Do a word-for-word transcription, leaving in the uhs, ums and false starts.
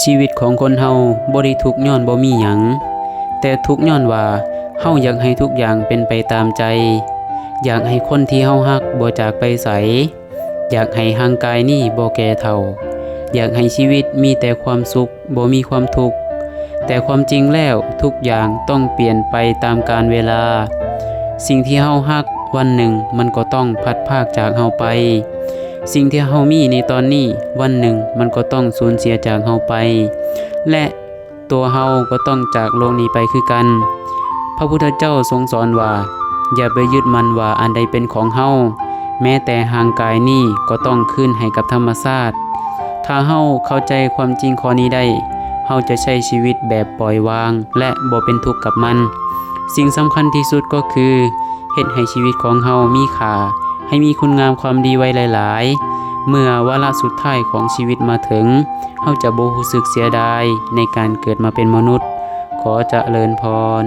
ชีวิตของคนเฮาบ่ได้ทุกข์ย้อนบ่มีหยัง แต่ทุกข์ย้อนว่าเฮาอยากให้ทุกอย่างเป็นไปตามใจ อยากให้คนที่เฮาฮักบ่จากไปไส อยากให้ร่างกายนี้บ่แก่เฒ่า อยากให้ชีวิตมีแต่ความสุขบ่มีความทุกข์ แต่ความจริงแล้วทุกอย่างต้องเปลี่ยนไปตามกาลเวลา สิ่งที่เฮาฮักวันหนึ่งมันก็ต้องพลัดพรากจากเฮาไป สิ่งที่เฮามีในตอนนี้วันหนึ่งมันก็ต้องสูญเสียจากเฮาไป และตัวเฮาก็ต้องจากโลกนี้ไปคือกัน พระพุทธเจ้าทรงสอนว่า อย่าไปยึดมั่นว่าอันใดเป็นของเฮา แม้แต่ร่างกายนี้ก็ต้องคืนให้กับธรรมชาติ ถ้าเฮาเข้าใจความจริงข้อนี้ได้ เฮาจะใช้ชีวิตแบบปล่อยวางและบ่เป็นทุกข์กับมัน สิ่งสำคัญที่สุดก็คือ เฮ็ดให้ชีวิตของเฮามีค่า ให้มีคุณงามความดีไว้หลายๆ เมื่อวาระสุดท้ายของชีวิตมาถึง เฮาจะบ่รู้สึกเสียดายในการเกิดมาเป็นมนุษย์ ขอเจริญพร